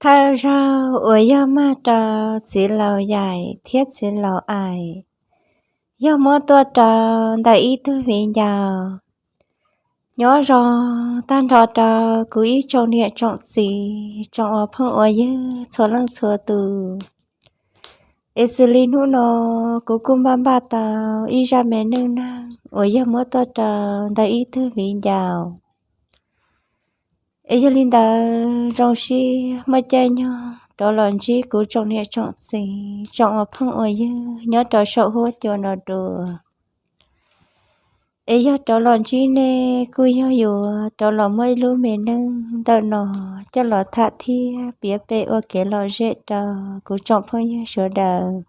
Thawj zaug uas yog mag rau txiv laus yaim thiab txiv laus aim, yog muab tuaj rau ntawm ib tug viv ncaus nyob zoo tag nrho rau kuv ib tsoom niam tsoom txiv, tsoom ua phooj ua ywg txhua leej txhua tus. Es xws li hnub no kuv kuj npaj npaj tau ib zaj me neej neeg uas yog muab tuaj rau ntawm ib tug viv ncaus. Es yog li ntawd zoo siab muaj caij nyoog rov los ntsib kuv tsoom niam tsoom txiv, tsoom ua phooj ua ywg nyob rau saum huab cua no dua. Es yog rov los ntsib nej kuj yog yuav rov los muab ib lub me neej ntawm no coj los tham thiab piav pem ua kev lom zem rau kuv tsoom phooj ywg sawv daws.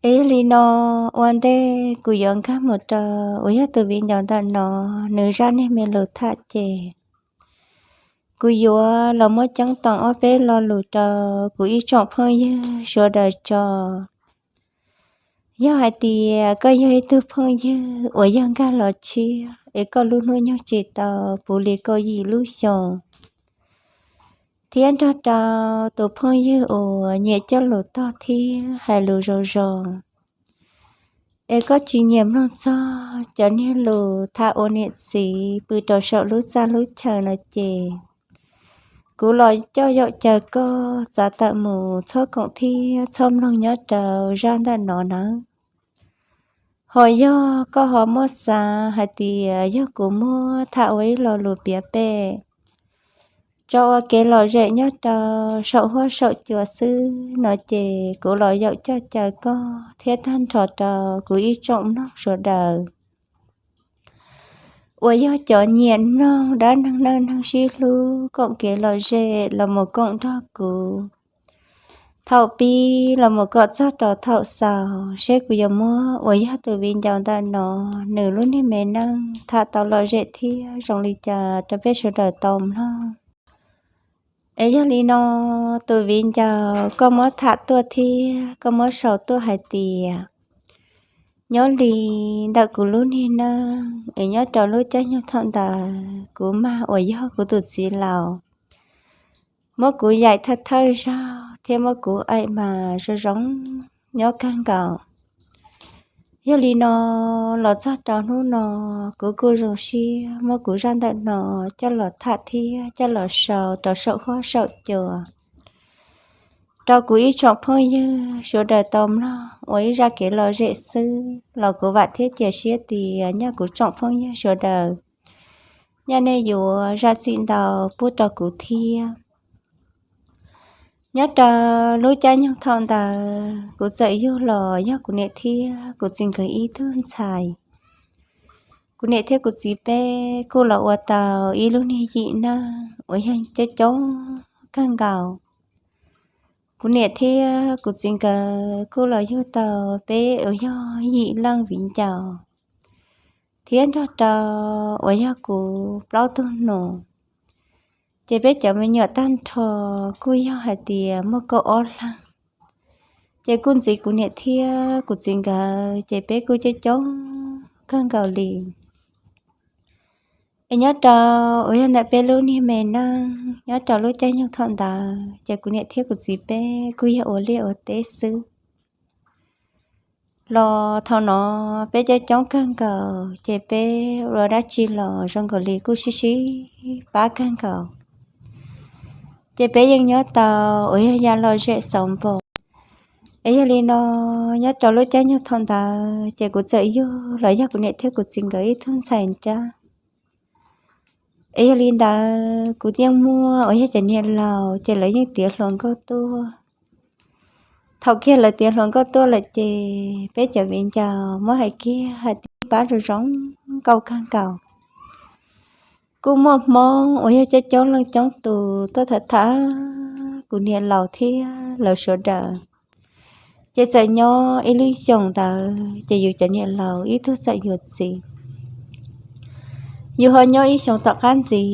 Es yog li no, ua ntej kuv yuav nkag mus rau uas yog tus viv ncaus ntawm no nws zaj neeg me lus tham ces kuv yuav los muab ceeb toom ob peb lo lus rau kuv ib tsoom phooj ywg sawv daws tso. Yog hais tias koj yog ib tug phooj ywg uas yog nkag los tshiab es koj lub hnub nyoog tsis tau puv li kaum yim lub xyoos, thiab nrog rau tus phooj ywg uas nyiam coj lus tog thiab hais lus zoo zoo, es koj tsis nyiam mloog txog cov niag lus tham ua niam txiv pw rau saum lub txaj lub chaw no ces kuv los coj yaum caw koj txav tawm mus txhob koom thiab txhob mloog nyob rau zaj ntawm no nawb. Ho yog koj ho muab xav hais tias yog kuv muab tham ua ib lo lus piav pem tso ua kev lom zem nyob rau saum huab saum cua xwb no ces kuv los yaum coj caw koj thiab tag nrho rau kuv ib tsoom mloog sawv daws uas yog cov nyiam mloog dab neeg neej neeg sib hlub koom kev lom zem los mus koom nrog kuv thaum pib los mus kom txog rau thaum xaus seb kuv yuav muab uas yog tus viv ncaus ntawm no nws lub niag me neej tham tau lom zem thiab zoo li cas rau peb sawv daws tau mloog. Es yog li no, tus viv ncaus koj muab tham tuaj thiab koj muab sau tuaj hais tias nyob li ntawm kuv lub niag neej es nyob rau lub caij nyoog thaum ntawd kuv mag uas yog kuv tus txiv laus muab kuv yaim thawj thawj zaug thiab muab kuv aim mas zoo zoo nyob kawg nkaus. Yog li no, los txog rau hnub no kuv kuj zoo siab muab kuv zaj ntawm no coj los tham thiab coj los sau rau saum huab saum cua rau kuv ib tsoom phooj ywg sawv daws tau mloog ua ib zaj kev lom zem xwb los kuv vam thiab cia siab tias nyaj kuv tsoom phooj ywg sawv daws nyaj nej yuav zam txim ntau pub rau kuv thiab. Nyob rau lub caij nyoog thaum ntawd kuv txawm yug los yog kuv niam thiab kuv txiv nkawd ib tug ntxhais. Kuv niam thiab kuv txiv peb kuj los ua tau ib lub niag yim neej uas yog coob coob kawg nkaus. Kuv niam thiab kuv txiv nkawd kuj los yug tau peb uas yog yim leej viv ncaus thiab nrog rau uas yog kuv plaub tug nus. Ces peb cov me nyuam tag nrho kuj yog hais tias muaj kaum ob leeg. Ces kuj ntxiv kuv niam thiab kuv txiv nkawd ces peb kuj coob coob kawg nkaus li. Es nyob rau uas yog ntawm peb lub niag me neej nyob rau lub caij nyoog thaum ntawd ces kuv niam thiab kuv txiv peb kuj yog ua liaj ua teb xwb. Los thaum no peb coob coob kawg nkaus ces peb ua dab tsi los zoo nkaus li kuj sib sib pab kawg nkaus. Ces peb yeej nyob tau uas yog ya lom zem xauv npaum. Es yog li no, nyob rau lub caij nyoog thaum ntawd ces kuv txawm yug los yog kuv niam thiab kuv txiv nkawd ib tug ntxhais nrab. Es yog li ntawd kuv yeej muaj uas yog cov niam laus ces lawv yeej tiav hluas nkauj tuaj. Thaum kiag lawv tiav hluas nkauj tuaj lawm ces peb cov viv ncaus muab hais kiag hais tias pab zoo zoo nkauj kawg nkaus. Kuj muaj Hmoob uas yog coob coob leej coob tus tuaj tham tham kuv niam laus thiab lawv sawv daws. Ces txawm nyob ib lub xyoos ntawd ces yus cov niam laus ib tug txawm yuav txiv. Yus ho nyob ib xyoos tom qab ntxiv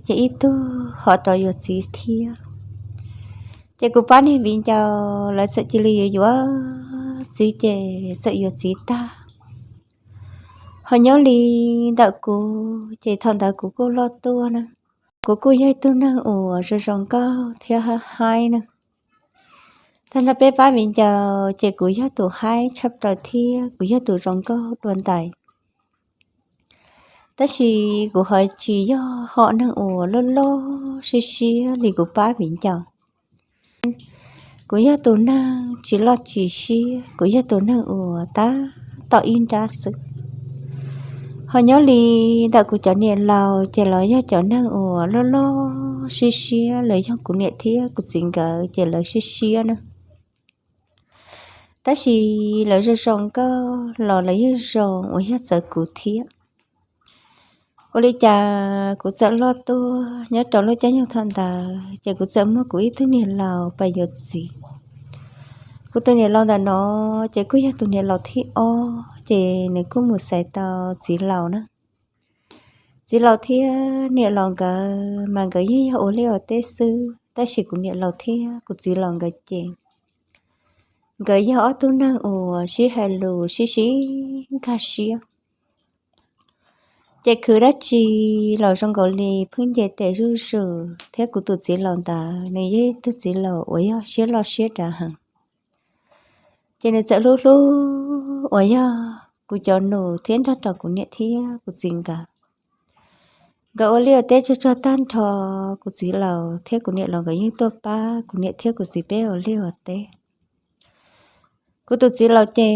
ces ib tug ho rov yuav txiv thiab. Ces kuv pab niag viv ncaus lawv txawm cia li yuav yuav txiv ces txawm yuav txiv tag. Ho nyob li ntawm kuv ces thaum ntawd kuv kuj loj tuaj na. kuv kuj yog ib tug neeg uas zoo zoo nkauj thiab haib haib na. Tag nrho peb pab viv ncaus ces kuv yog tus haib tshaj plaws thiab kuv yog tus zoo nkauj dua ntais. Tab sis kuv ho tsis yog hom neeg uas loj loj siab siab li kuv pab viv ncaus. Kuv yog tus neeg tsis loj tsis siab, kuv yog tus neeg uas tab tom ib nrab xwb. Ho nyob li ntawm kuv cov niam laus ces los yog cov neeg uas loj loj siab siab, lawv yog kuv niam thiab kuv txiv nkawd ces lawv siab siab na. Tab sis lawv zoo zoo nkauj los lawv yeej zoo uas yog txawv kuv thiab. Ua li cas kuv txawm loj tuaj nyob rau lub caij nyoog thaum ntawd ces kuv txawm muaj kuv ib tug niam laus pab yuav txiv. Kuv tus niam laus ntawm no ces kuj yog tus niam laus thib ob ces nws kuj mus xaiv tau txiv laus na. Txiv laus thiab niam laus nkawd mas nkawd yeej yog ua liaj ua teb xwb, tab sis kuv niam laus thiab kuv txiv laus nkawd ces nkawd yog ob tug neeg uas sib hais lus sib sib nkag siab. Ces khwv dab tsi los zoo nkaus li pheej nce tes zuj zus thiab kuv tus txiv laus ntawd nws yog ib tug txiv laus uas yog siab loj siab dav heev. Ces nws txawm hlub hlub uas yog kuv cov nus thiab nrog rau kuv niam thiab kuv txiv nkawd. Nkawd ua liaj ua teb tsuag tsuag tag nrho, kuv txiv laus thiab kuv niam laus nkawd yeej tuaj pab kuv niam thiab kuv txiv peb ua liaj ua teb. Kuv tus txiv laus ces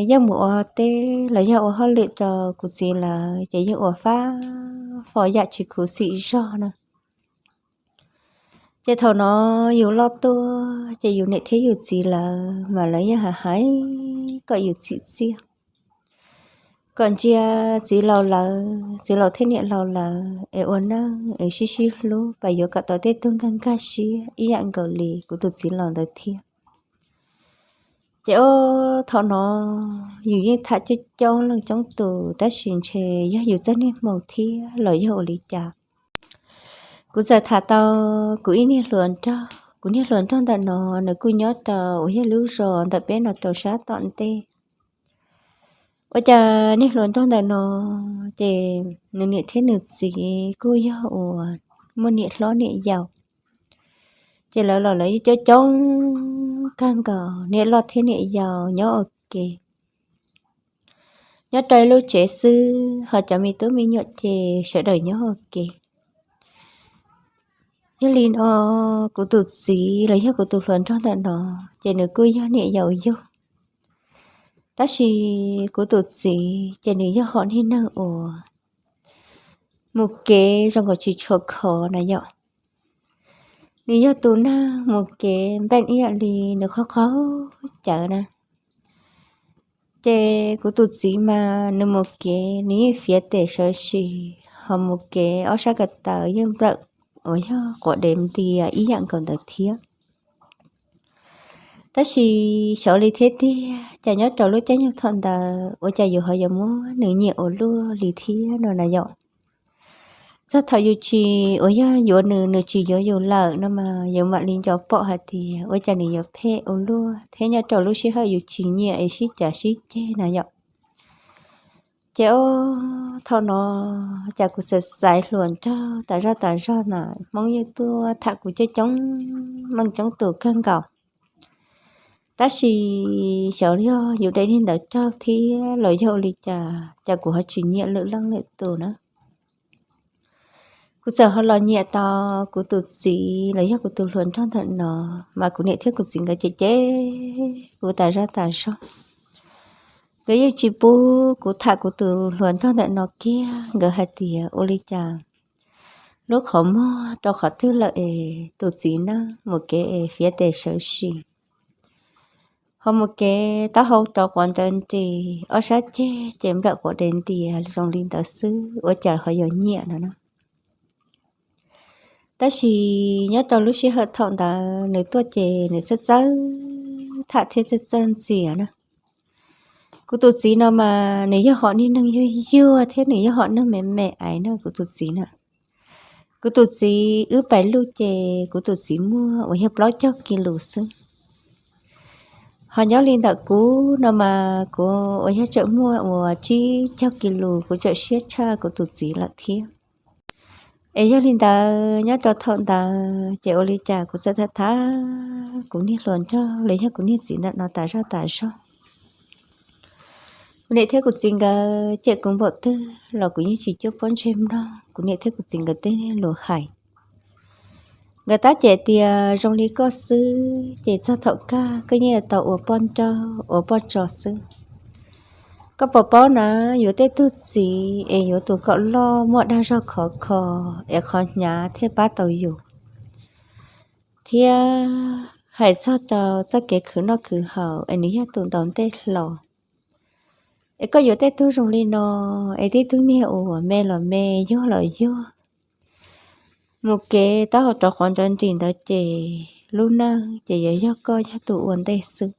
yeej mus ua teb los yog ua hauj lwm rau kuv txiv lawv ces yeej ua fab fo yam tsis khuv xim zog na. Ces thaum no yus loj tuaj ces yus niam thiab yus txiv lawv mas lawv yeej hais hais kom yus txim txiaj, kom ntsia txiv laus lawv, txiv laus thiab niam laus lawv es ua neej es sib sib hlub pab yuav kom tau tej tug nkag nkag siab ib yam nkaus li kuv tus txiv laus ntawd thiab. Ces ob thaum no yus yeej tham coob coob leej coob tus tab sis ntshe yog yus txoj niag hmoo thiab los yog ua li cas. Kuv txawm tham tau kuv ib niag hluas nraug, kuv niag hluas nraug ntawm no nws kuj nyob rau uas yog lub zos ntawm peb no rau sab tom ntej. Ua cas niag hluas nraug ntawm no ces nws niam thiab nws txiv kuj yog uas muaj niam hlob niam yau. Ces lawv los lawv yeej coob coob kawg nkaus, niam loj thiab niam yau nyob ua ke. Nyob rau ib lub tsev xwb ho cov me tub me nyuam ces sawv daws nyob ua ke. Yog li no kuv tus txiv los yog kuv tus hluas nraug ntawm no ces nws kuj yog niam yau yug. Tab sis kuv tus txiv ces nws yog hom niag neeg uas mus kev zoo nkaus tsis tshua khov na yom. Nws yog tus neeg mus kev npeej ib yam li nws qhov qhov cawv na. Ces kuv tus txiv mas nws mus kev nws yeej fiav tes sawv tsees, ho mus kev ob sab ko taw yeej nplawm uas yog quav dev ntias ib yam nkaus ntawd thiab. Tab sis xyov li thiab tiag cas nyob rau lub caij nyoog thaum ntawd ua cas yus ho yuav muab nws nyiam ua luaj li thiab no na yom. Txog thaum yus tsis uas yog yuav nws, nws tsis yuav yus lawm no mas yus mam li nco pom hais tias ua cas nws yuav phem ua luaj thiab nyob rau lub sij hawm yus tsis nyiam es sib cav sib ceg na yom. Ces ob thaum no cas kuv xav xaiv hluas nraug tas zog tas zog na, Hmoob yeej tuaj tham kuv coob coob leej coob tus kawg nkaus. Tab sis xyov yog yus daim niag ntawv raug thiab los yog ua li cas, cas kuv ho tsis nyiam lwm leej lwm tus na. Kuv txawm ho los nyiam tau kuv tus txiv los yog kuv tus hluas nraug ntawm no, mas kuv niam thiab kuv txiv nkawd cem cem kuv tas zog tas zog. Nkawd yeej tsis pub kuv tham kuv tus hluas nraug ntawm no kiag, nkawd hais tias ua li cas lub qhov muag rau qhov twg lawm es tus txiv neej mus kev es fiav tes sawv tsees, ho mus kev taub hau rau quav nrawv nris, ob sab ceg ces nplawm quav dev ntias zoo li ntawd xwb ua cas ho yuav nyiam no na. Tab sis nyob rau lub sij hawm thaum ntawd nws tuaj ces nws txawj txawj tham thiab txawj txawj ntxias na. Kuv tus txiv no mas nws yog hom niag neeg yuag yuag thiab nws yog hom neeg me me aiv na kuv tus txiv na. Kuv tus txiv wb pais luj ces kuv tus txiv muaj uas yog plaub caug kis lus xwb. Ho nyob li ntawm kuv no mas kuv uas yog tseem muaj uas tsib caug kis lus, kuv tseem siab tshaj kuv tus txiv lawm thiab. Es yog li ntawd nyob rau thaum ntawd ces ua li cas kuv txawm tham tham kuv niag hluas nraug los yog kuv niag txiv ntawm no tas zog tas zog. Kuv niam thiab kuv txiv nkawd cem kuv npaum twg los kuv yeej tsis cuab pob ntseg mloog kuv niam thiab kuv txiv nkawd tej lus hais. Nkawd tab cem tias zoo li koj xwb ces txog thaum kawg koj yeej tau ua poj nrauj ua poj tso xwb. Koj puas paub na, yuav tej tug txiv es yuav tus kom loj muaj dag zog khov kho es qhov hnyav thiaj pab tau yus, thiab hais txog rau txoj kev khwv noj khwv haus es nws yog tus ntaus ntej hlo. Es koj yuav tej tug zoo li no, es tib tug niag uas me los me, yuag los yuag, mus kev taub hau rov qhov nrov nris ntawd ces lub neej ces yuav yog koj yog tus ua ntej xwb.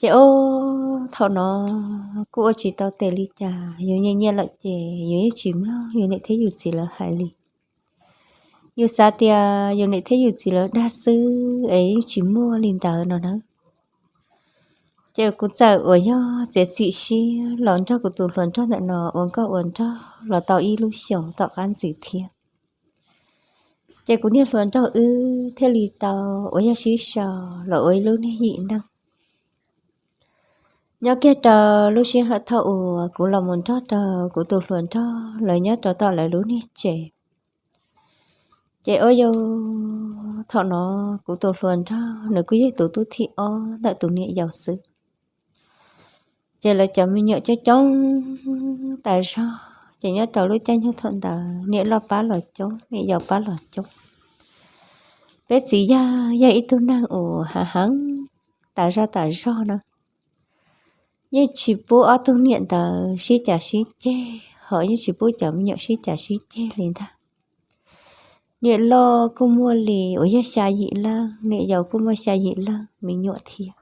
Ces ob thaum no kuj ua tsis tau tes li cas, yus nyiam nyiam lawm ces yus yeej tsis mloog yus niam thiab yus txiv lawv hais li. Yus xav tias yus niam thiab yus txiv lawv dag xwb es yeej tsis muaj li ntawd no na. Ces kuv txawm uas yog txiav txim siab los nrog kuv tus hluas nraug ntawm no ua nkauj ua nraug los tau ib lub xyoos tom qab ntxiv thiab. Ces kuv niag hluas nraug wb thiaj li tau uas yog sib sau los ua ib lub niag yim neej. Nyob kiag rau lub sij hawm thaum uas kuv los mus nrog rau kuv tus hluas nraug lawv nyob rau tom lawv lub niag tsev. Ces ua yog thaum no kuv tus hluas nraug nws kuj yog tus tub thib ob ntawm tus niam yau xwb. Ces lawv cov me nyuam coob coob tas zog, ces nyob rau lub caij nyoog thaum ntawd niam loj pab los coob, niam yau pab los coob. Peb txiv yawg yog ib tug neeg uas hav heev tas zog tas zog na, yeej tsis pub ob tug niam ntawd sib cav sib ceg, ho yeej tsis pub cov me nyuam sib cav sib ceg li ntag. Niam loj kuj muaj li uas yog xya yim leej, niam yau kuj muaj xya yim leej me nyuam thiab.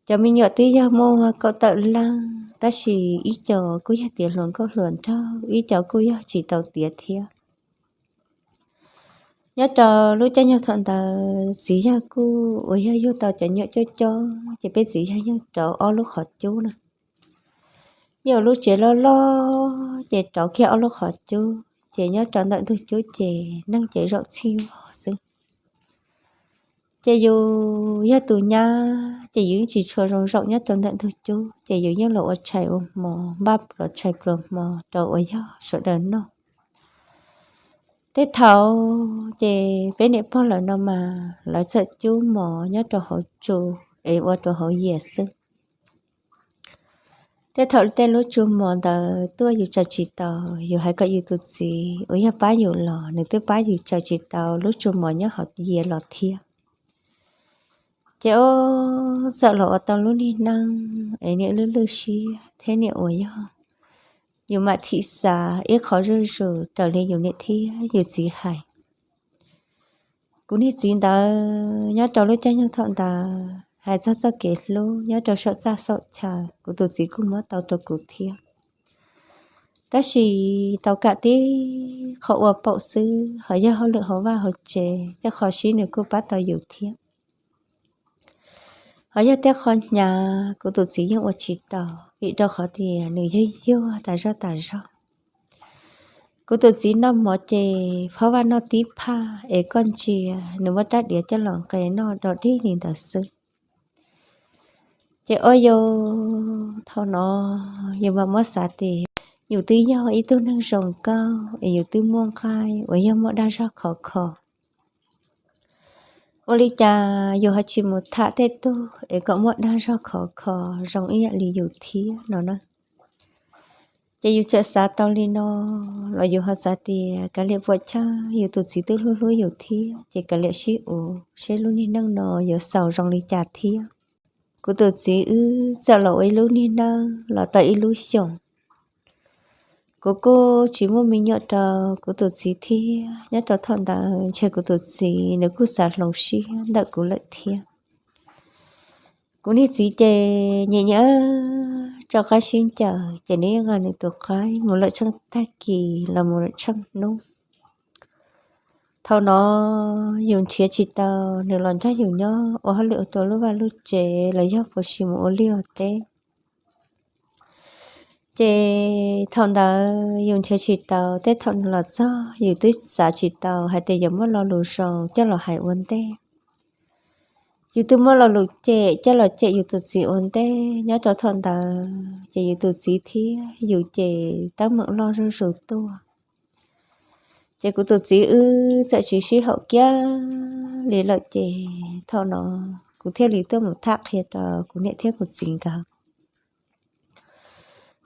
Cov me nyuam twb yog muaj kaum tawm leej, tab sis ib co kuj yog tiav hluas nkauj hluas nraug, ib co kuj yog tsis tau tiav thiab. Nyob rau lub caij nyoog thaum ntawd txiv yawg kuj uas yog yug tau cov nyuam coob coob, ces peb txiv yawg yeej rauv ob lub qhov cub na. Yeej ua lub tsev loj loj, ces rauv kiag ob lub qhov cub, ces nyob rau ntawm ntug cub ces neeg ces zaum txhij vog xwb. Ces yus yog tus nyab ces yus yeej tsis tshua zoo zaum nyob rau ntawm ntug cub, ces yus yeej los ua tshais ua hmo, npaj los tshais pluas hmo rau uas yog sawv daws noj. Tej thaum ces peb niam pog lawm no mas lawv txawm cub mov nyob rau hauv tsu es ua rau hauv yias xwb. Tej thaum tej lub tsu mov ntawd tuaj yus tsaws tsis tau, yus hais kom yus tus txiv uas yog pab yus los nws twb pab yus tsaws tsis tau lub tsu mov nyob hauv yias los thiab. Ces ob txawm los ua tau lub niag neej es niam lwj lwj siab thiab niam uas yog yus mam thim xav ib qho zuj zus raws li yus niam thiab yus txiv hais. Kuv niag txiv ntawd nyob rau lub caij nyoog thaum ntawd hais txog txoj kev hlub nyob rau saum txaj saum chaw kuv tus txiv kuj muab tau rau kuv thiab. Tab sis tau kam tib qho ua paum xwb, ho yog hauj lwm hauv vaj hauv tsev tej qho sib nws kuj pab tau yus thiab. Ho yog tej qho hnyav kuv tus txiv yeej ua tsis tau, vim rau qhov tias nws yog yuag tas zog tas zog. Kuv tus txiv noj mov ces phob vaj noj tib phaj es koj ntsia nws muab rab diav coj los nqes noj do dig li ntawd xwb. Ces ob yus thaum no yus mam muab xav tias yus twb yog ib tug neeg zoo nkauj es yus twb muaj nqaij uas yog muaj dag zog khov kho. Ua li cas yus ho tsis mus tham tej tug es kom muaj dag zog khov kho zoo ib yam li yus thiab no na. Ces yus txawm xav tau li no los yus ho xav tias kav liam puam chawj, yus tus txiv twb hlub hlub yus thiab ces kav liam sib uv seb lub niag neej no yuav xaus zoo li cas thiab. Kuv tus txiv wb txawm los ua ib lub niag neej los tau ib lub xyoos. Kuv kuj tsis muaj me nyuam rau kuv tus txiv thiab, nyob rau thaum ntawd ntshe kuv tus txiv nws kuj xav hloov siab ntawm kuv lawm thiab. Kuv niag txiv ces nyiam nyiam rau qab sib ncaws ces nws yeej nqa nws tus qaib mus lawm tsheej tag kis los mus lawm tsheej hnub. Thaum no yus nrhiav tsis tau nws los nrog yus nyob ua hauj lwm ua rau lub vaj lub tsev los yog puas sis mus ua liaj ua teb. Ces thaum ntawd yus nrhiav tsis tau, tej thaum los txog yus twb xav tsis tau hais tias yuav muab lo lus zoo coj los hais ua ntej. Yus twb muab lo lus cem coj los cem yus tus txiv ua ntej. Nyob rau thaum ntawd ces yus tus txiv thiab yus ces teeb meem loj zuj zus tuaj. Ces kuv tus txiv wb txawm tsis sib haum kiag li lawm ces thaum no kuv thiaj li tuaj mus tham qhia rau kuv niam thiab kuv txiv nkawd.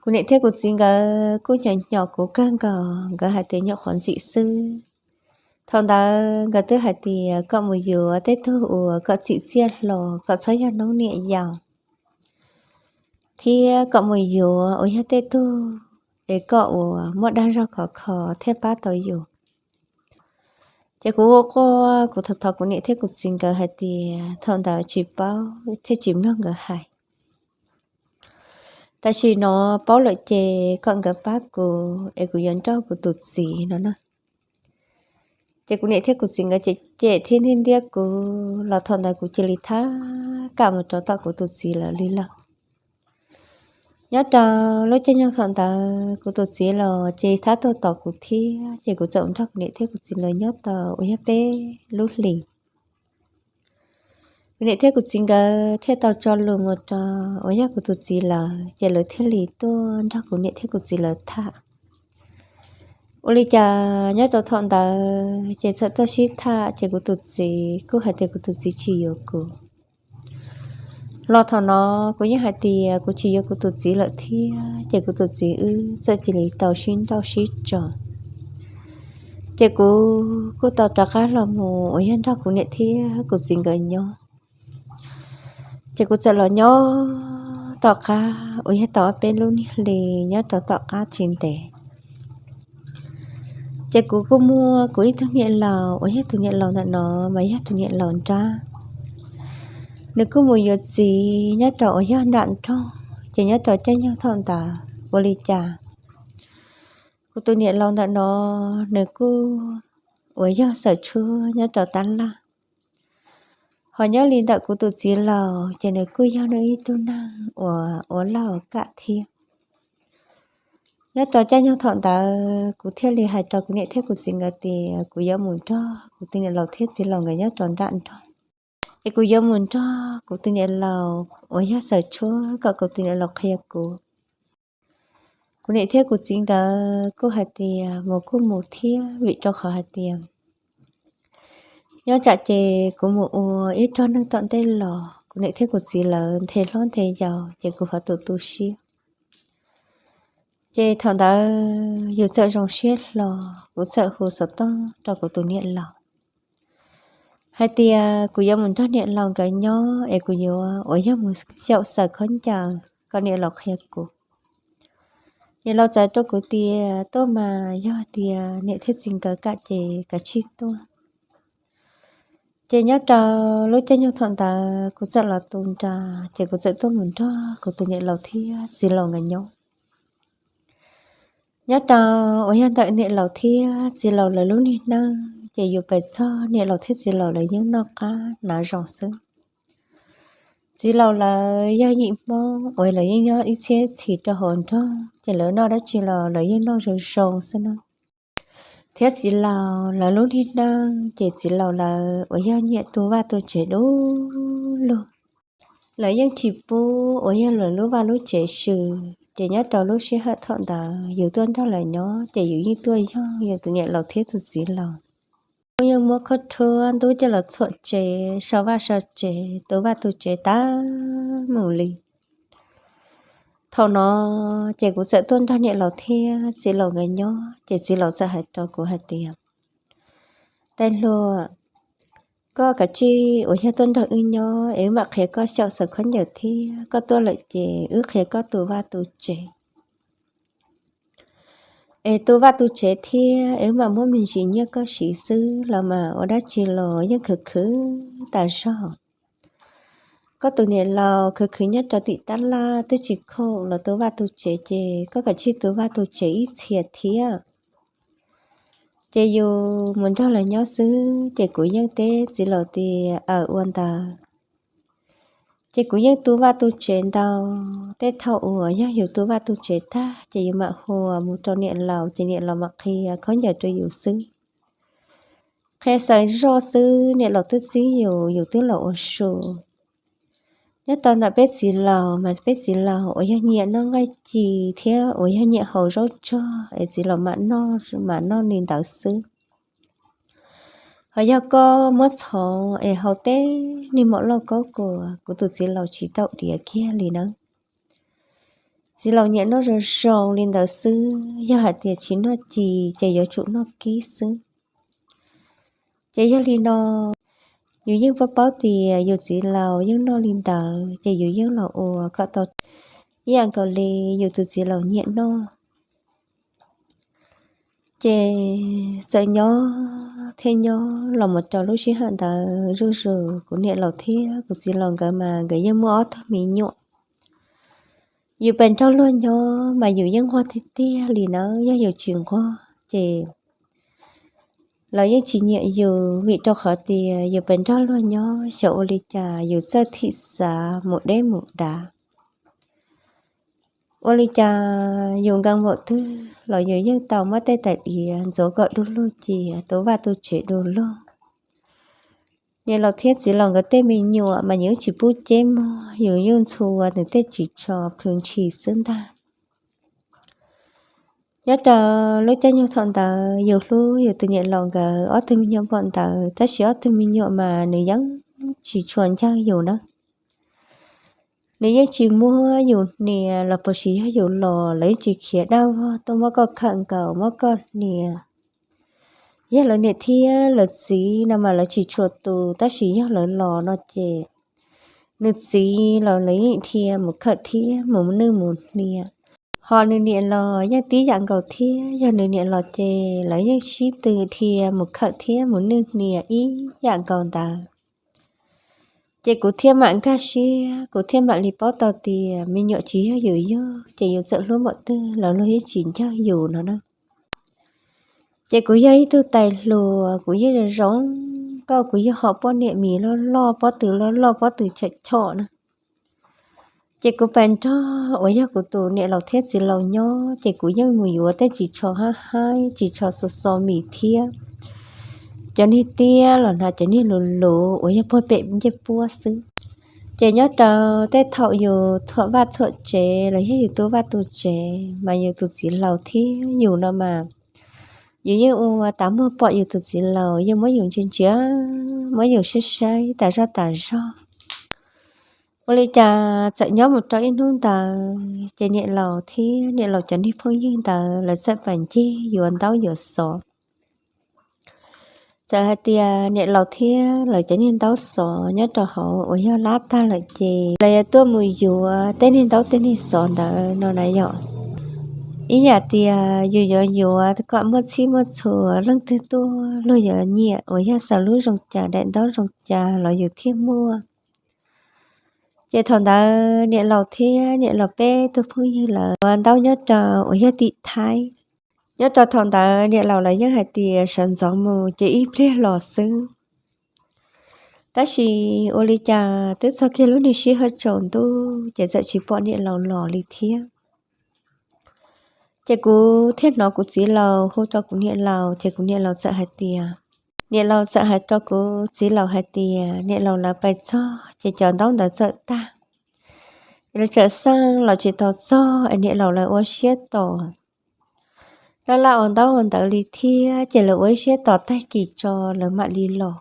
Kuv niam thiab kuv txiv nkawd kuj hnyo hnyo kuv kawg nkaus, nkawd hais tias nyuam qhuav ntxim xwb. Thaum ntawd nkawd twb hais tias kom mus yuav tej tug uas kom txim txiaj hlo, kom txhob yog noob niam yau, thiab kom mus yuav uas yog tej tug es kom uas muaj dag zog khov kho thiaj pab tau yus. Ces kuv ua quaj, kuv thov thov kuv niam thiab kuv txiv nkawd hais tias thaum ntawd tsis paub thiaj tsis mloog nkawd hais. Tam sim no paub lawm ces kom nkawd pab kuv es kuv yuav nrauj kuv tus txiv no na. Ces kuv niam thiab kuv txiv nkawd cem cem thiab ntiab ntiab kuv los thaum ntawd kuv cia li thab kam mus rau tom kuv tus txiv lawv li lawm. Nyob rau lub caij nyoog thaum ntawd kuv tus txiv los ces thab tuaj tos kuv thiab, ces kuv txawm nrog kuv niam thiab kuv txiv lawv nyob tau uas yog peb lub hlis. Kuv niam thiab kuv txiv nkawd thiaj tau tso lus mus rau uas yog kuv tus txiv lawv, ces lawv thiaj li tuaj nrog kuv niam thiab kuv txiv lawv tham. Ua li cas nyob rau thaum ntawd ces txawm tuaj sib tham, ces kuv tus txiv kuj hais tias kuv tus txiv tsis yuav kuv. Los thaum no kuv yeej hais tias kuv tsis yuav kuv tus txiv lawm thiab, ces kuv tus txiv wb txawm cia li tau sib nrauj sib tso. Ces kuv kuj tau rov qab los mus uas yog nrog kuv niam thiab kuv txiv nkawd nyob. Ces kuv txawm los nyob tom qab uas yog tau ob peb lub niag hli nyob rau tom qab tsis ntev, ces kuv kuj muaj kuv ib tug niam laus uas yog tus niam laus ntawm no mas yog tus niam laus nrab. Nws kuj mus yuav txiv nyob rau uas yog nram nroog, ces nyob rau caij nyoog thaum ntawd ua li cas kuv tus niam laus ntawm no nws kuj uas yog xawm tshuab nyob rau tab laj. Ho nyob li ntawm kuv tus txiv laus ces nws kuj yog nws ib tug neeg uas ua laug kam thiab. Nyob rau caij nyoog thaum ntawd kuv thiaj li hais rau kuv niam thiab kuv txiv nkawd tias kuv yuav mus nrog kuv tus niam laus thiab txiv laus nkawd nyob rau nram nroog, es kuv yuav mus nrog kuv tus niam laus uas yog xawm tshuab kom kuv tus niam laus qhia kuv. Kuv niam thiab kuv txiv nkawd kuj hais tias mus kuj mus thiab, vim rau qhov hais tias nyob tsam ces kuv mus ua ib rog neeg tom ntej los kuv niam thiab kuv txiv lawv nthe hlob nthe yau ces kuv ho tu tu siab. Ces thaum ntawd yus txawm zoo siab hlo, kuv txawm hu xov tooj rau kuv tus niam laus hais tias kuv yuav mus nrog niam laus nkawd nyob es kuv yuav uas yog mus xyaum xaws khaub ncaws kom niam laus qhia kuv. Niam laus txawm rau kuv tias tuaj mas yog tias niam thiab txiv nkawd kam ces kav tsij tuaj. Ces nyob rau lub caij nyoog thaum ntawd kuv txawm los tu nra, ces kuv txawm tuaj mus nrog kuv tus niam laus thiab txiv laus nkawd nyob. Nyob rau uas yog ntawm niam laus thiab txiv laus lawv lub niag neej ces yus pes txog niam laus thiab txiv laus lawv yeej noj qab hnav zoo xwb. Txiv laus lawv yog yim Hmoob uas lawv yeej nyob ib txhiab txhis rau hauv nroog, ces lawv noj dab tsi los lawv yeej noj zoo zoo xwb na. Thiab txiv laus lawv lub niag neej ces txiv laus lawv uas yog nyiam tu vaj tu tsev dub lug. Lawv yeej tsis pub uas yog lawv lub vaj lub tsev sw, ces nyob rau lub sij hawm thaum ntawd yus tuaj nrog lawv nyob ces yus yeej tuaj yog yus tus niam laus thiab tus txiv laus. Kuj yeej muab khaub rhuab ntub coj los txhuam tsev, sau vaj sau tsev, tu vaj tu tsev tag mus li. Thaum no ces kuv txawm tuaj nrog niam laus thiab txiv laus nkawd nyob, ces txiv laus txawm hais rau kuv hais tias, Tais hluas, koj kav tsij uas yog tuaj nrog wb nyob es wb mam qhia koj xyaum xaws khaub ncaws thiab, koj tuaj lawm ces wb qhia koj tu vaj tu tsev. Es tu vaj tu tsev thiab es wb mam muab me ntsis nyiaj koj siv xwb los mas ua dab tsi los yeej khwv khwv tas zog. Koj tus niam laus khwv khwv nyob rau tim tab laj twb tsis khoom los tu vaj tu tsev, ces koj kav tsij tu vaj tu tsev ib txhia thiab. Ces yus mus nrog lawv nyob xwb, ces kuv yeej teb txiv laus tias, Aws, ua ntawd. Ces kuv yeej tu vaj tu tsev ntau. Tej thaum uas yog yus tu vaj tu tsev tag ces yus mam hu mus rau niam laus ces niam laus mam qhia khaub ncaws rau yus xwb. Qhia xaws zoj xwb niam laus twb txib yus, yus twb los ua su. Nyob rau ntawm peb txiv laus mas peb txiv laus uas yog nyiam noj nqaij ci thiab uas yog nyiam haus zaub tsuag es txiv laus mam noj li ntawd xwb. Ho yog koj muab txhov es haus tej niag mov loj kaub kuas kuv tus txiv laus tsis tau diav kiag li nawb. Txiv laus nyiam noj zoo zoo li ntawd xwb, yog hais tias tsis noj ci ces yuav tsum noj kib xwb. Ces yog li no, yus yeej paub paub tias yus txiv laus yeej noj li ntawd ces yus yeej los ua kom tau ib yam nkaus li yus tus txiv laus nyiam noj. Ces txawm nyob thiab nyob los mus rau lub sij hawm ntawd zuj zus, kuv niam laus thiab kuv txiv laus nkawd mas nkawd yeej muaj ob tug me nyuam. Yus pes nrog luag nyob mas yus yeej nquag tiag tiag li nawb, yog yus tsis nquag ces lawv yeej tsis nyiam yus, vim rau qhov tias yus pes nrog luag nyob xyov ua li cas yus txawj thim xav mus deb mus dav. Ua li cas yus nkees npaum twg los yus yeej tau muab tej tais diav ntxuav kom du lug cia, tu vaj tu tsev du lug. Niam laus thiab txiv laus nkawd tej me nyuam mas yus tsis pub ceb muag, yus yuj ntxhua nws tej ris tsho plhws ntshis xwb ntag. Nyob rau lub caij nyoog thaum ntawd yus hlub yus tus niam laus nkawd ob tug me nyuam npaum ntawd, tab sis ob tug me nyuam mas nws yeej tsis tshua ncawg yus na. Nws yeej tsis muab yus hnia los puas tsis yog yus los, lawv yeej tsis khiav dab vog tuaj muab koj khawm nkaus muab koj hnia. Yog lawv niam thiab lawv txiv no mas lawv tsis tshua tu, tab sis yog lawv los no ces nws txiv los lawv yeej dhia mus khawm thiab mus nwj mus hnia. Ho nws niam los yeej tib yam nkaus thiab, yog nws niam los ces lawv yeej sib tw dhia mus khawm thiab mus nwj hnia ib yam nkaus ntawd. Ces kuv thiaj mam nkag siab, kuv thiaj mam li paub tau tias me nyuam tsis yog yus yug, ces yus txawm hlub npaum twg los luag yeej tsis ncawg yus no na. Ces kuv yog ib tug tais hluas, kuv yeej zoo zoo nkauj, kuv yeej hom poj niam mis loj loj, pob tw loj loj, pob tw chom chom na. Ces kuv pes nrog uas yog kuv tus niam laus thiab txiv laus nyob, ces kuv yeej mus yuav tej ris tsho hab haib, ris tsho xo xo mis thiab cov niag tiab los hnav cov niag luv luv uas yog puag pem ncej puab xwb. Ces nyob rau tej thaum yus txhuam vaj txhuam tsev los yog yus tu vaj tu tsev mas yus tus txiv laus thiab yus no mas yus yeej ua tas muag pom yus tus txiv laus yeej muab yus ntsia ntsia, muab yus saib saib tas zog tas zog. Ua li cas txawm nyob mus rau ib hnub ntawd ces niam laus thiab niam laus cov niag phooj ywg ntawd lawv txawm pais ncig yuav ntaub yuav xov. Txawm hais tias niam laus thiab lawv cov niag ntaub xov nyob rau hauv uas yog lab tag lawm ces lawv yuav tuaj mus yuav tej niag ntaub tej niag xov ntawd no na yom. Ib yam tias yus yuav yuav kom muaj txhij muaj txhua, leej twg tuaj luag yuav nyiam, uas yog xaws lub zoo cas daim ntaub zoo cas los yus thiaj muaj. Ces thaum ntawd niam laus thiab niam laus peb tug phooj ywg lawv ua ntaub nyob rau uas yog tim Thaib. Nyob rau thaum ntawd niam laus lawv yeej hais tias sawv ntxov mus ces ib pliag los xwb. Tab sis ua li cas twb txog kiag lub niag sij hawm tsaus ntuj ces txawm tsis pom niam laus los li thiab. Ces kuv thiaj hnov kuv txiv laus hu rau kuv niam laus, ces kuv niam laus txawm hais tias, niam laus txawm hais rau kuv txiv laus hais tias niam laus lawv pais txog ces cov ntaub ntawd txawm tag. Lawv txawm xaj los tsis tau txog es niam laus lawv ua siab tos, laj laj ua ntaub ua ntawv li thiab, ces lawv ua ib siab tos tag kis tso lawv mam li los.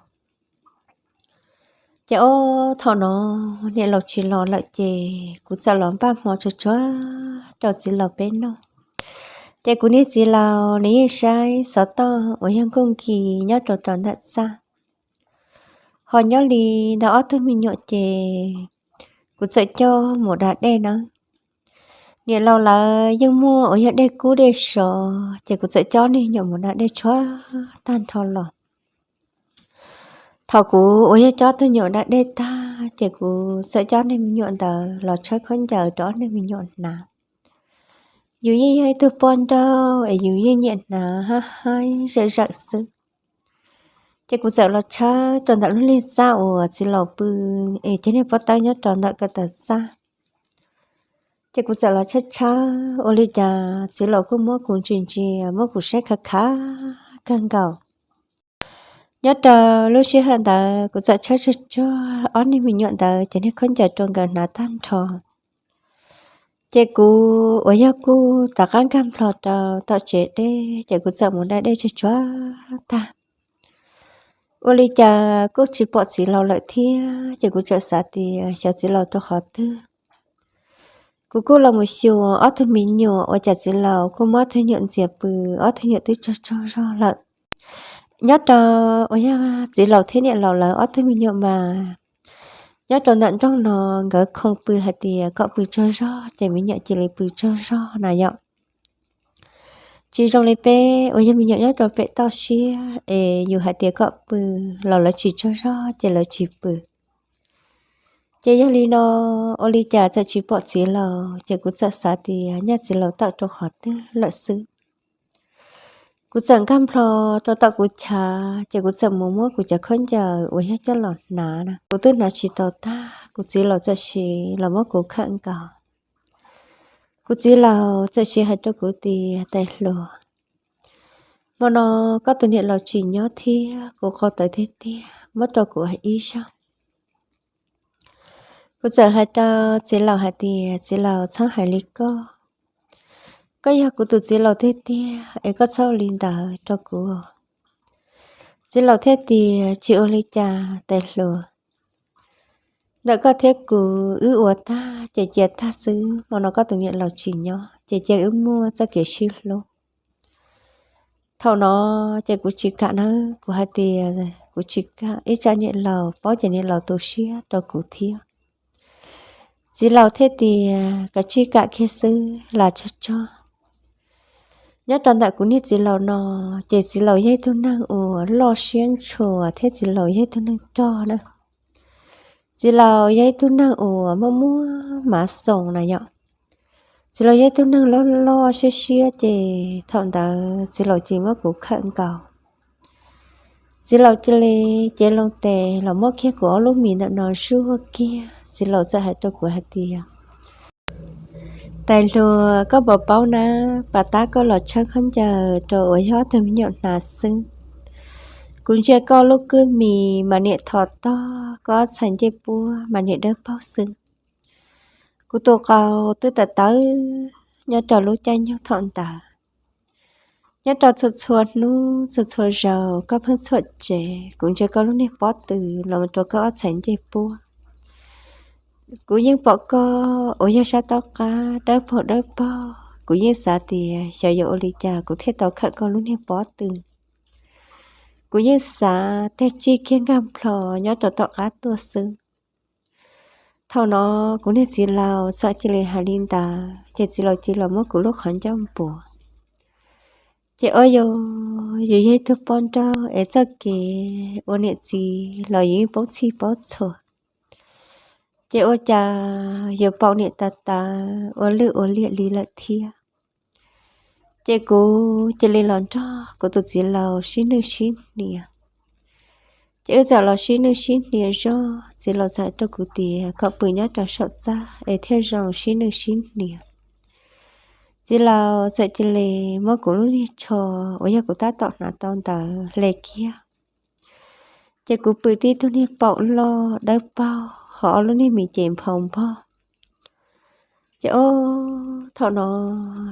Ces ob thaum no niam laus tsis los lawm ces kuv txawm los npaj hmo tsuag tsuag rau txiv laus peb noj. Ces kuv niag txiv laus nws yeej saib xov tooj uas yog nkuj nkis nyob rau rau ntawm txaj. Ho nyob li ntawm ob tug me nyuam ces kuv txawm coj mus da dej nawb. Niam laus lawv yeej muaj uas yog dej kub dej sov, ces kuv txawm coj niag nyuam mus da dej tshuav tag nrho los. Thaum kuv uas yog coj tug nyuam da dej tag ces kuv txawm coj niag me nyuam ntawd los tshawb khaub ncaws rau ob niag me nyuam hnav. Yus yeej yog ib tug poj nrauj es yus yeej nyiam hnav hab haib zawm zawm xwb. Ces kuv txawm los tshawb rau ntawm lub niag txaj uas txiv laus pw, es cov niag pob tawb nyob rau ntawm ko taw txaj. Ces kuv txawm los tshawb tshawb ua li cas txiv laus kuj muab kuv ntsia ntsia, muab kuv saib khav khav kawg nkaus. Nyob rau lub sij hawm ntawd kuv txawm tshawb tsuag tsuag ob niag me nyuam ntawd cov niag khaub ncaws rau nkawd hnav tag nrho. Ces kuv uas yog kuj rov qab nkag nplho rau tom tsev dej, ces kuv txawm mus da dej tsuag tsuag tag. Ua li cas kuj tsis pom txiv laus lawm thiab, ces kuv txawm xav tias xyov txiv laus rau qhov twg. Kuv kuj los mus xyuas ob tug me nyuam, ua cas txiv laus kuj muab ob tug nyuam ntxias pw, ob tug nyuam twb tsaug tsaug zog lawm. Nyob rau uas yog txiv laus thiab niam laus lawv ob tug me nyuam mas nyob rau ntawm nroog no, nkawd khoo pw hais tias kom pw tsaug zog ces me nyuam cia li pw tsaug zog na yom. Tsis zoo li peb uas yog me nyuam nyob rau pem toj siab es yus hais tias kom pw los lawv tsis tsaug zog ces lawv tsis pw. Ces yog li no, ua li cas txawm tsis pom txiv laus, ces kuv txawm xav tias nyaj txiv laus tawm rau qhov twg lawm xwb. Kuv txawm nkag nplho rau tom kuv chav, ces kuv txawm mus muab kuv cov khaub ncaws uas yog coj los hnav na, kuv twb hnav tsis tau tag, kuv txiv laus txawm sim los muab kuv khawm nkaus. Kuv txiv laus txawm sim hais rau kuv tias, Tais hluas, hmo no koj tus niam laus tsis nyob thiab kuv qau tawv tiag tiag, muab rau kuv ib zaug. Kuv txawm hais rau txiv laus hais tias, Txiv laus, txhob hais li koj. Koj yog kuv tus txiv laus tiag tiag es koj txhob ua li ntawd rau kuv. Txiv laus thiaj tias, Tsis ua li cas tais hluas. Ntawm koj thiab kuv wb ua tag ces cia tag xwb, hmo no koj tus niam laus tsis nyob ces cia wb muaj txoj kev sib hlub. Thaum no ces kuv tsis kam na, kuv hais tias kuv tsis kam ib tsam niam laus paub ces niam laus tu siab rau kuv thiab. Txiv laus thiaj tias, Kav tsij kam kiag xwb, lam tso tso. Nyob rau ntawm kuv niag txiv laus no, ces txiv laus yog ib tug neeg uas loj siab ntshua thiab txiv laus yog ib tug neeg rog na. Txiv laus yog ib tug neeg uas muaj muaj mav xoos na yom. Txiv laus yog ib tug neeg loj loj siab siab ces thaum ntawd txiv laus cia li muab kuv khawm nkaus. Txiv laus cia li cev loo tes los muab kiag kuv ob lub mis ntawm no zuaj kiag, txiv laus txawm hais rau kuv hais tias, Tais hluas, koj puas paub na, pas tab koj los tshawb khaub ncaws rau uas yog ob tug me nyuam hnav xwb. Kuv ntsia koj lub kwj mis mas niam thom tog, koj ob txhais ncej puab mas niam dawb paug xwb. Kuv tus qau twb tawv tawv nyob rau lub caij nyoog thaum ntawd. Nyob rau txhua txhua hnub txhua txhua zaus koj pheej txhuam tsev, kuv ntsia koj lub niag pob tw los rau koj ob txhais ncej puab. Kuv yeej pom koj uas yog sab taub qab dawb paug dawb paug, kuv yeej xav tias xyov yuav ua li cas kuv thiaj tau khawm koj lub niag pob tw. Kuv yeej xav tag tsij kiag nkag nplho nyob rau tom qab tuaj xwb. Thaum no kuv niag txiv laus txawm cia li hais li ntawd ces txiv laus cia li los muab kuv lub qhov ncauj npuav. Ces ua yus, yus yog ib tug poj nrauj es txoj kev ua niam txiv los yus yeej paub txhij paub txhua. Ces ua cas yuav paum niam tawv tawv ua lwj ua liam li lawm thiab. Ces kuv cia li los nrog kuv tus txiv laus sib nwj sib hnia. Ces wb txawm los sib nwj sib hnia zog, txiv laus txawm hais rau kuv tias kom pw nyob rau saum txaj es thiaj zoo sib nwj sib hnia. Txiv laus txawm cia li muab kuv lub niag tsho uas yog kuv tab tom hnav tau ntawd hle kiag. Ces kuv pw tib tug niag paum loj dawb paug ho ob lub niag mis ces nphau npog. Ces o, thaum no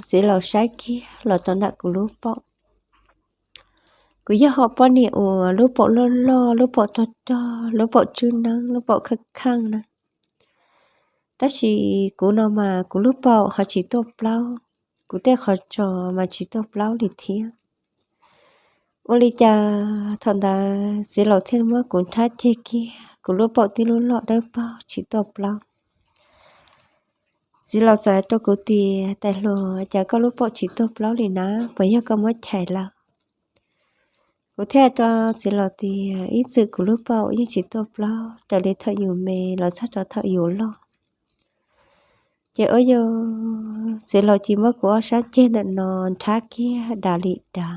txiv laus saib kiag los rau ntawm kuv lub paum. Kuv yog hom poj niam uas lub paum loj loj, lub paum rog rog, lub paum tswb neeb, lub paum kheej kheej na. Tab sis kuv no mas kuv lub paum ho tsis tuaj plaub, kuv tej qhov tsos mas tsis tuaj plaub li thiab. Ua li cas thaum ntawd txiv laus thiaj muab kuv nrhab ceg kiag, kuv lub paum tib lub loj dawb paug tsis tuaj plaub. Txiv laus txawm hais rau kuv tias, Tais hluas, cas koj lub paum tsis tuaj plaub li na, puas yog koj muab chais lawm? Kuv thiaj hais rau txiv laus tias, Ib txwm kuv lub paum yeej tsis tuaj plaub raws li thaum yus me los txog rau thaum yus loj. Ces ua yus, txiv laus cia li muab kuv ob sab ceg ntawm no nrhab kiag dav li dav.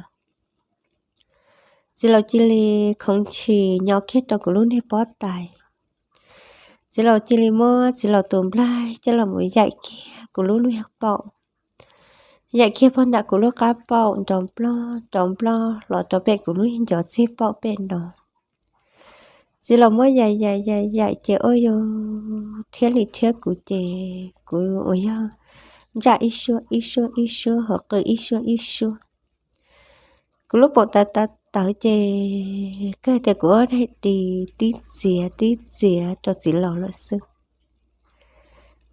txiv laus cia li khoov ntshis nyo kiag rau kuv lub niag pob tais. Txiv laus cia li muab txiv laus tus nplaig coj los mus yaim kiag kuv lub niag paum, yaim kiag pog nram kuv lub qab paum nrov nploj nrov nploj los rau pem kuv lub ncov txij paum pem no. Txiv laus muab yaim yaim yaim yaim ces ua yus rhiab li rhiab kuv ces kuv uas yog ntsaj ib suab ib suab ib suab hos qw ib suab ib suab. Kuv lub paum tawv tawv tawv ces kawg tias kuv ob daim di tib txiav tib txiav rau txiv laus lawm xwb.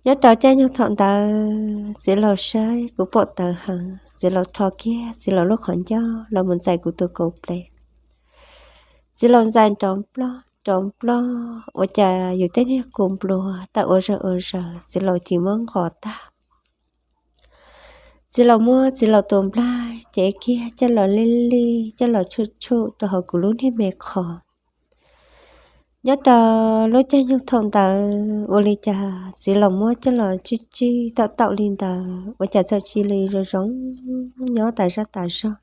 Nyob rau caij nyoog thaum ntawd txiv laus saib kuv paum tawv heev, txiv laus rho kiag txiv laus lub qhov ncauj los mus ntxais kuv tus kaus ples. Txiv laus ntxais nrov nploj nrov nploj ua cas yus tej niag kua nplua tawm ua zaws ua zaws, txiv laus cia li muab nqos tag. Txiv laus muab txiv laus tus nplaig cev kiag coj los lij lij coj los tshuj tshuj rau hauv kuv lub niag me qhov. Nyob rau lub caij nyoog thaum ntawd ua li cas txiv laus muab coj los tsij tsij taum taum li ntawd ua cas txawm cia li zoo zoo nyob tas zaj tas zog.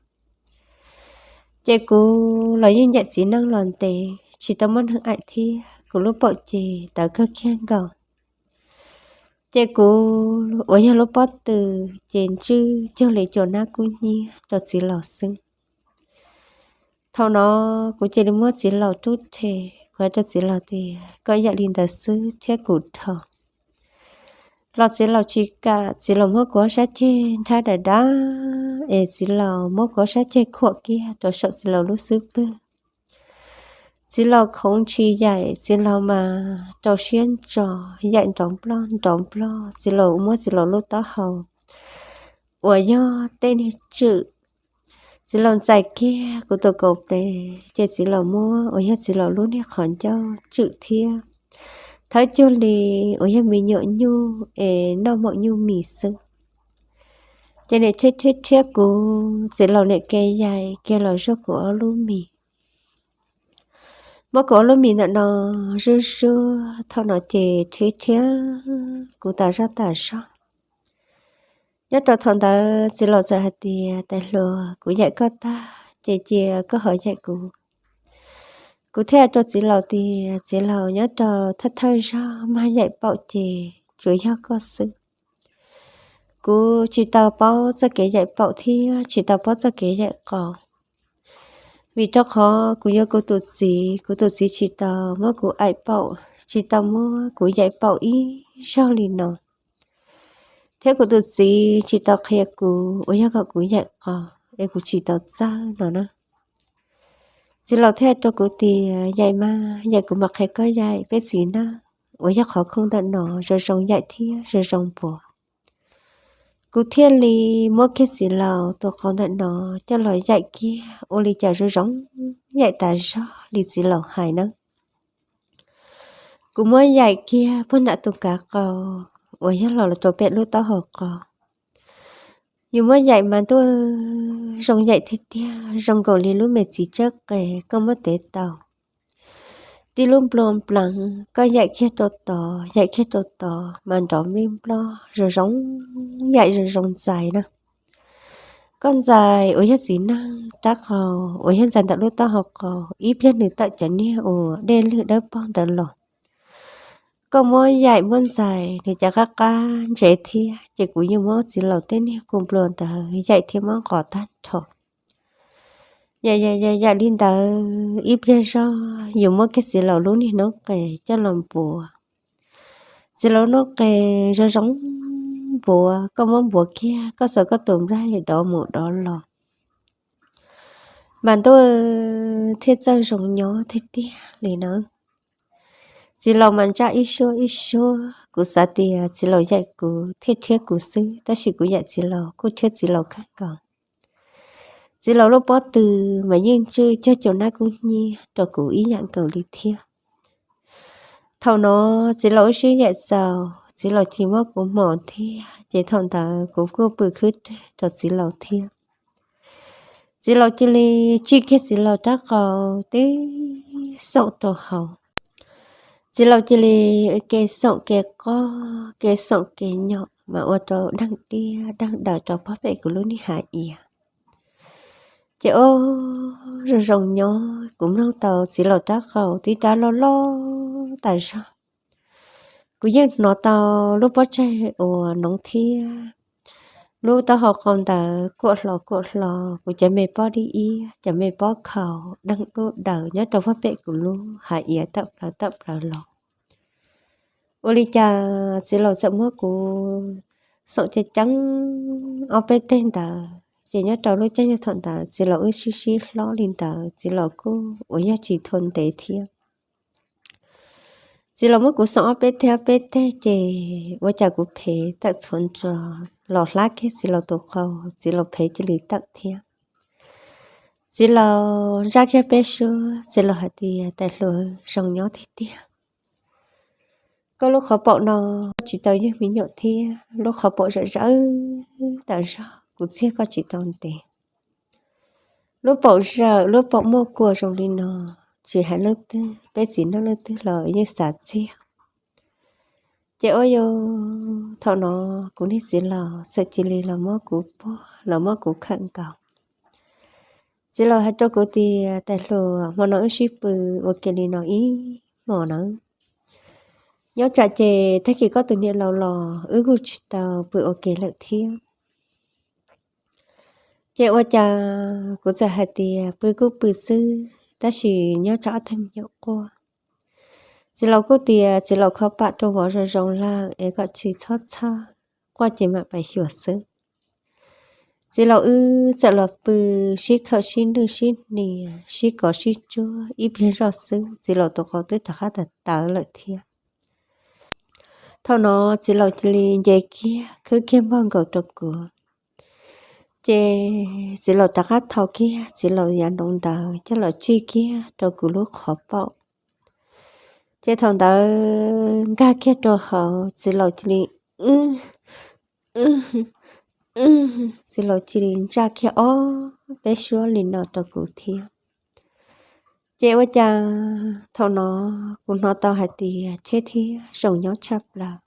Ces kuv los yeej ncaim txiv neej los ntev tsis tau muaj neeg aim thiab kuv lub paum ces tawv kawg kiag nkaus. Ces kuv uas yog lub pob tw ces ntswj cuag li cua nab kub hnyiab rau txiv laus xwb. Thaum no kuv cia li muab txiv laus rub rhe, kuv hais rau txiv laus tias koj yaim li ntawd xwb thiab kuv dhau. Los txiv laus tsis kam, txiv laus muab kuv ob sab ceg nrhab dav dav es txiv laus muab kuv ob sab ceg khuam kiag rau saum txiv laus lub xub pwg. Txiv laus khoov ntshis yaim, txiv laus mas rau siab ntso yaim nrov nploj nrov nploj, txiv laus muab txiv laus lub taub hau uas yog tej niag tswm, txiv laus ntxais kiag kuv tus kaus ples ces txiv laus muab uas yog txiv laus lub niag qhov ncauj tswm thiab thawb cuag li uas yog me nyuam nyuj es noj maum nyuj mis xwb. Ces niam rhiab rhiab rhiab kuv, txiv laus niam ke yaim ke los zuaj kuv ob lub mis. Muab kuv ob lub mis ntawm no zuaj zuaj thaum no ces rhiab rhiab kuv tas zaj tas zog. Nyob rau thaum ntawd txiv laus txawm hais tias tais hluas, kuv yaim koj tag ces cia koj ho yaim kuv. Kuv thiaj rau txiv laus tias txiv laus, nyob rau thawj thawj zaug mag yaim paum ces tsuas yog koj xwb. Kuv tsis tau paub txoj kev yaim paum thiab tsis tau paub txoj kev yaim qau, vim rau qhov kuv yuav kuv tus txiv, kuv tus txiv tsis tau muab kuv aim paum, tsis tau muab kuv yaim paum ib zaug li no, thiab kuv tus txiv tsis tau qhia kuv uas yog kom kuv yaim qau es kuv tsis tau txawj no na. Txiv laus thiaj rau kuv tias yaim mas, yaim kuv mam qhia koj yaim peb txiv neej uas yog qhov khoom ntawm no zoo zoo yaim thiab zoo zoo npuav. Kuv thiaj li muab kiag txiv laus tus qau ntawm no coj los yaim kiag ua li cas zoo zoo yaim tas zog li txiv laus hais na. Kuv muab yaim kiag puag nram tus kav qau uas yog los rau pem lub taub hau qau. Yus muab yaim mas ntuj, zoo yaim tiag tiag, zoo nkaus li lub me txiv tsawb qe koj muab tev tau. Tib lub nplua npleev koj yaim kiag rau tod yaim kiag rau tod mas nrov nplij nploj zoo zoo yaim zoo zoo ntxais na. Koj ntxais uas yog txiv neej rab qau uas yog ntxais ntawm lub taub hau qau, ib pliag nws tawm cov niag uas dej lwj dawb paug ntawd los, koj muab yaim muab ntxais nws cov qab qab ntsev thiab, ces kuv yeej muab txiv laus tej niag kua nplua ntawd yaim thiab muab nqos tag nrho. Yaim yaim yaim yaim li ntawd ib pliag zog yus muab kiag txiv laus lub niag noob qes coj los npuav. Txiv laus noob qes zoo zoo npuav, koj muab npuav kiag koj xuas koj tus nplaig dov mus dov los mas ntuj, thiaj txawj zoo nyob tiag tiag li na. Txiv laus mas ntsaj ib suab ib suab, kuv xav tias txiv laus yaim kuv thiaj rhiab kuv xwb, tab sis kuv yaim txiv laus kuj rhiab txiv laus kawg nkaus. Txiv laus lub pob tw mas yeej ntswj cuag cua nab kub hnyiab rau kuv ib yam nkaus li thiab. Thaum no txiv laus wb sib yaim txaus, txiv laus cia li muab kuv hmos thiab, ces thaum ntawd kuv kuj pw khwb reg rau txiv laus thiab. Txiv laus cia li tsij kiag txiv laus rab qau tib xoom rau hauv. Txiv laus cia li ke xoom ke qoj ke xoom ke nyom mas ua rau deeg diaj deeg daws rau pob pem kuv lub niag hav iav. Ces ua zoo zoo nyob kuv mloog tau txiv laus rab qau tib rab loj loj tas zog. Kuv yeej hnov tau lub pob tsaig uas noov thiab lub taub hau qau ntawd kuam hlo kuam hlo, kuv cov me pob dib iab, cov me pob khau, deeg dub daws nyob rau vaj pem kuv lub hav iav tawm plaws tawm plaws los. Ua li cas txiv laus txawm muab kuv xoom ceev ceev ob peb teg ntawd, ces nyob rau lub caij nyoog thaum ntawd txiv laus wb sib sib hlob li ntawd, txiv laus kuj uas yog tsis thua ntev thiab. Txiv laus muab kuv xoom ob peb teg ob peb teg ces ua cas kuv phev tawm txhuav nrov los hlab kiag txiv laus tus qau, txiv laus phev cia li tawm thiab. Txiv laus ntsaj kiag peb suab, txiv laus hais tias, tais hluas, zoo nyob tiag tiag. Koj lub qhov paum no tsis tau yeej me nyuam thiab, lub qhov paum zawm zawm tas zog, kuv txiag koj tsis tau ntev. Lub paum zawm, lub paum muaj kua zoo li no, tsis hais leej twg, peb txiv neej leej twg los yeej xav txiag. Ces ua li thaum no kuv niag txiv laus txawm cia li los muab kuv puag, los muab kuv khawm nkaus. Txiv laus hais rau kuv tias, tais hluas, hmo no wb sib pw ua ke li no ib hmos nawb. Nyob tsam ces tag kis koj tus niam laus los wb kuj tsis tau pw ua ke lawm thiab. Ces ua cas kuv txawm hais tias, pw kuj pw xwb, tab sis nyob tsam ob tug me nyuam quaj. Txiv laus kuj tias, txiv laus kho pam rau vauv zoo zoo lawm es kom tsis txhob txhawj, quaj ces mam pais xyuas xwb. Txiv laus wb txawm los pw sib khawm sib nwj sib hnia sib kov sib tsuag ib pliag zoj xwb, txiv laus tus qau twb rov qab tawv tawv lawm thiab. Thaum no txiv laus cia li nce kiag khwb kiag npog nkaus rau kuv. Ces txiv laus rov qab thau kiag txiv laus yav nroo ntawd coj los tsij kiag rau kuv lub qhov paum. Ces thaum ntawd nkag kiag rau hauv, txiv laus cia li, txiv laus cia li ntsaj kiag ob peb suab li no rau kuv thiab. Ces ua cas thaum no kuv hnov tau hais tias, thiab thiab zoo nyob tshaj plaws.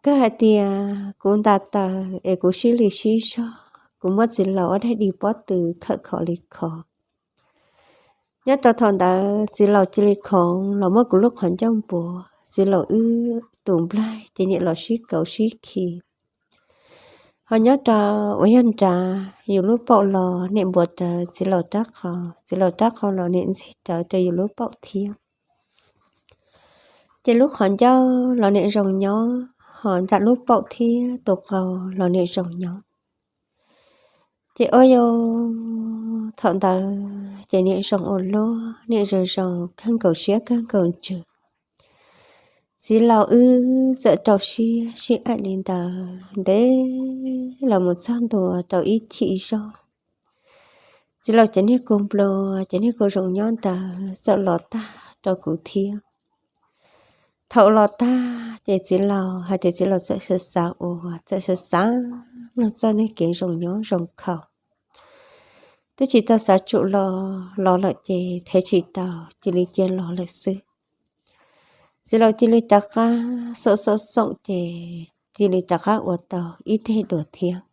Kawg hais tias kuv nta taws es kuv sib li sib zog, kuv muab txiv laus ob daim di pob tw khawm khov li khov. Nyob rau thaum ntawd txiv laus cia li khoov los muab kuv lub qhov ncauj npuav, txiv laus wb tus nplaig ces niam los sib kauv sib khi. Ho nyob rau uas yog nrad yus lub paum los niam npuav rawv txiv laus rab qau, txiv laus rab qau los niam ntxig rawv rau yus lub paum thiab. Ces lub qhov ncauj los niam zoo nyob, ho nram lub paum thiab tus qau los niam zoo nyob. Ces ua li thaum ntawd ces niam zoo ua luaj, niam zoo zoo kawg nkaus siab kawg nkaus ntsws. Txiv laus wb txawm rau siab sib aim li ntawd ntev los mus txog ntua rau ib chim zog. Txiv laus cov niag kua nplua, cov niag kua zoo nyob ntawd txawm los tag rau kuv thiab. Thaum los tag ces txiv laus hais tias txiv laus txawm xav xav ua, txawm xav xav mloog txoj niag kev zoo nyob zoo khaus. Twb tsis tau xav tsum los, los lawm ces thev tsis tau, cia li cia los lawm xwb. Txiv laus cia li rov qab xoom xoom xoom ces cia li rov qab ua tau ib teg dua thiab.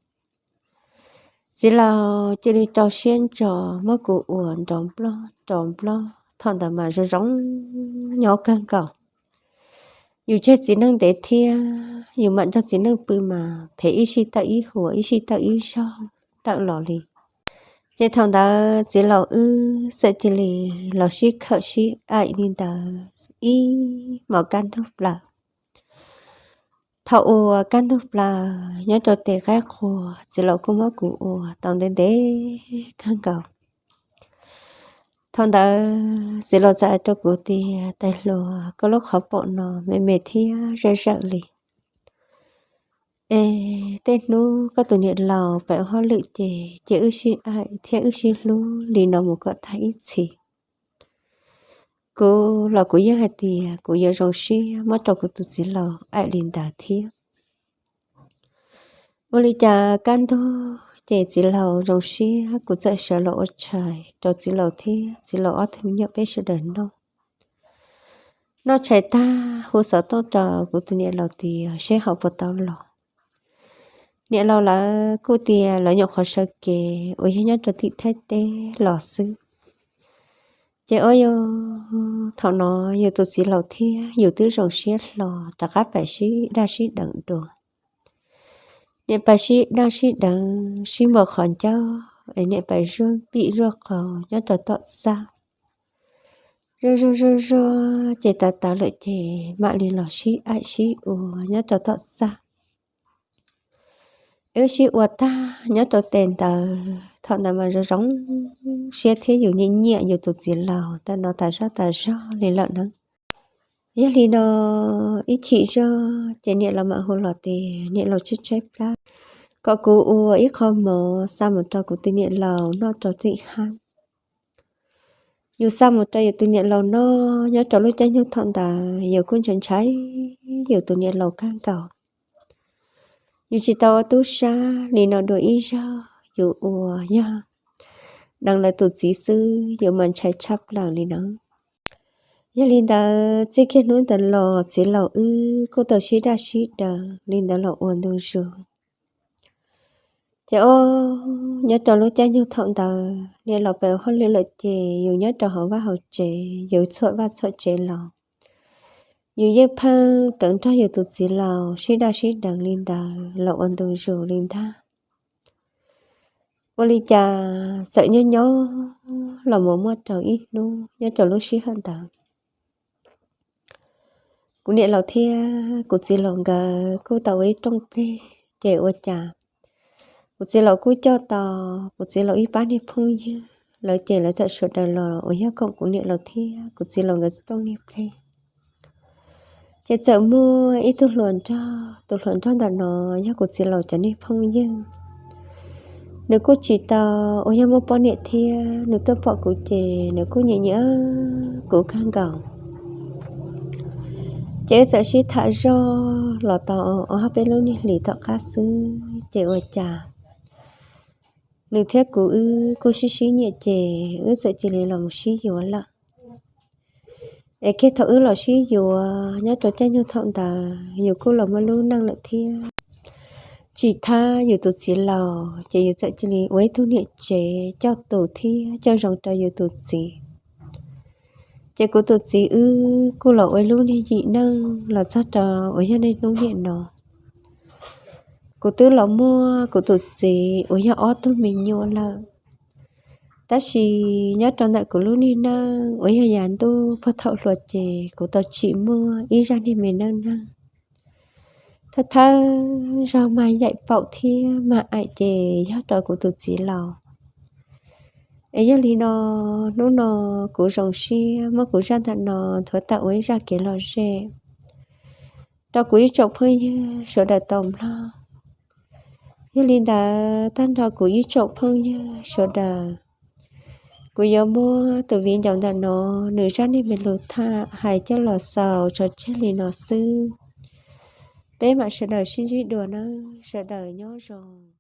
Txiv laus cia li rau siab ntso muab kuv ua nrov nploj nrov nploj, thaum ntawd mas zoo zoo nyob kawg nkaus. Yus tseg txiv neej ntev thiab yus mam nrog txiv neej pw mas phem ib sij tawm ib huam ib sij tawm ib zaug tawm los li. Ces thaum ntawd txiv laus wb txawm cia li los sib khawm sib aim li ntawd ib hmos kaj ntug plaws. Thaum ua kaj ntug plaws nyob rau tes qaib qua, txiv laus kuj muab kuv ua tau ntev ntev kawg nkaus. Thaum ntawd txiv laus txawm hais rau kuv tias, tais hluas, koj lub qhov paum no me me thiab zawm zawm li. Es tej hnub koj tus niam laus pem ua hauj lwm ces cia wb sib aim thiab wb sib hlub li no mus kom tag ib txhis. Kuv los kuv yeej hais tias kuv yuav zoo siab muab rau kuv tus txiv laus aim li ntawd thiab. Ua li cas kaj ntug ces txiv laus zoo siab, kuv txawm sawv los ua tshais rau txiv laus thiab txiv laus ob tug me nyuam peb sawv daws noj. Noj tshais tag hu xov tooj rau kuv tus niam laus tias seb ho puas tau los. niam laus lawv kuj tias lawv nyuam qhuav sawv kev uas yog nyob rau tim Thaib teb los xwb. Ces ua yog thaum no yus tus txiv laus thiab yus twb zoo siab hlo rov qab pais sib daj sib deev dua. Niam pais sib daj sib deev sib npau qhov ncauj es niam pais zuaj pij zuaj qau nyob rau tom txaj. Zuaj zuaj zuaj zuaj ces tawv tawv lawm ces mam li los sib aim sib ua nyob rau tom txaj. Wb sib ua tag nyob rau tes ntawd thaum ntawd mas zoo zoo siab thiab yus nyiam nyiam yus tus txiv laus ntawm no tas zog tas zog li lawm na. Yog li no ib chim zog ces niam laus mam hu los tias niam laus tshaib tshaib plab kom kuv ua ib qho mov xa mus rau kuv tus niam laus noj rau tim hab. Yus xa mus rau yus tus niam laus noj nyob rau lub caij nyoog thaum ntawd yus kuj ntshai ntshai yus tus niam laus kawg nkaus. Yus tsis tau ua tub sab li no dua ib zaug, yus ua yog deev lawv tus txiv xwb yus mas ntshai tshaj plaws li no. Yog li ntawd txij kiag hnub ntawd los txiv laus wb kuj tau sib daj sib deev li ntawd los ua ntu zus. Ces o, nyob rau lub caij nyoog thaum ntawd niam laus pem hauj lwm lawm ces yus nyob rau hauv vaj hauv tsev, yus txhuam vaj txhuam tsev los yus yeej pheej kawm nrog yus tus txiv laus sib daj sib deev li ntawd los ua ntu zus li ntag. Ua li cas txawm nyob nyob los mus muaj rau ib hnub nyob rau lub sij hawm ntawd kuv niam laus thiab kuv txiv laus nkawd kuj tau ua ib rooj pleg, ces ua cas kuv txiv laus kuj coj tau kuv txiv laus ib pab niag phooj ywg lawv ces lawv txawm sawv daws los uas yog koom kuv niam laus thiab kuv txiv laus nkawd rooj niag pleg. Ces txawm muaj ib tug hluas nraug, tus hluas nraug ntawm no yog kuv txiv laus cov niag phooj ywg. Nws kuj tsis tau uas yog muaj poj niam thiab nws tuaj pom kuv ces nws kuj nyiam nyiam kuv kawg nkaus. Ces wb txawm sib tham zog los tau ob peb lub niag hlis tom qab xwb ces ua cas nws thiab kuv wb kuj sib sib nyiam ces wb txawm cia li los mus sib yuav lawm. Es kiag thaum wb los sib yuav nyob rau caij nyoog thaum ntawd yus kuj los muaj lub neej lawm thiab. Tsis thab yus tus txiv laus ces yus txawm cia li ua ib tug niam tsev coj tus thiab coj zoo rau yus tus txiv. Ces kuv tus txiv wb kuj los ua ib lub niag yim neej los txog rau uas yog niaj hnub niam no. Kuv twb los muaj kuv tus txiv uas yog ob tug me nyuam lawm, tab sis nyob rau ntawm kuv lub niag neej uas yog yav ntuj puag thaum hluas ces kuv tau tsim muaj ib zaj niag me neej neeg thawj thawj zaug mas yaim paum thiab mas aim ces yog rau kuv tus txiv laus. Es yog li no, hnub no kuv zoo siab muab kuv zaj ntawm no nthuav tawm ua ib zaj kev lom zem rau kuv ib tsoom phooj ywg sawv daws tau mloog. Yog li ntawd tag nrho kuv ib tsoom phooj ywg sawv daws, kuv yuav muab tus viv ncaus ntawm no nws zaj niag me lus tham hais coj los xaus tso tseg li no xwb. Peb mam sawv daws sib ntsib dua nawb, sawv daws nyob zoo.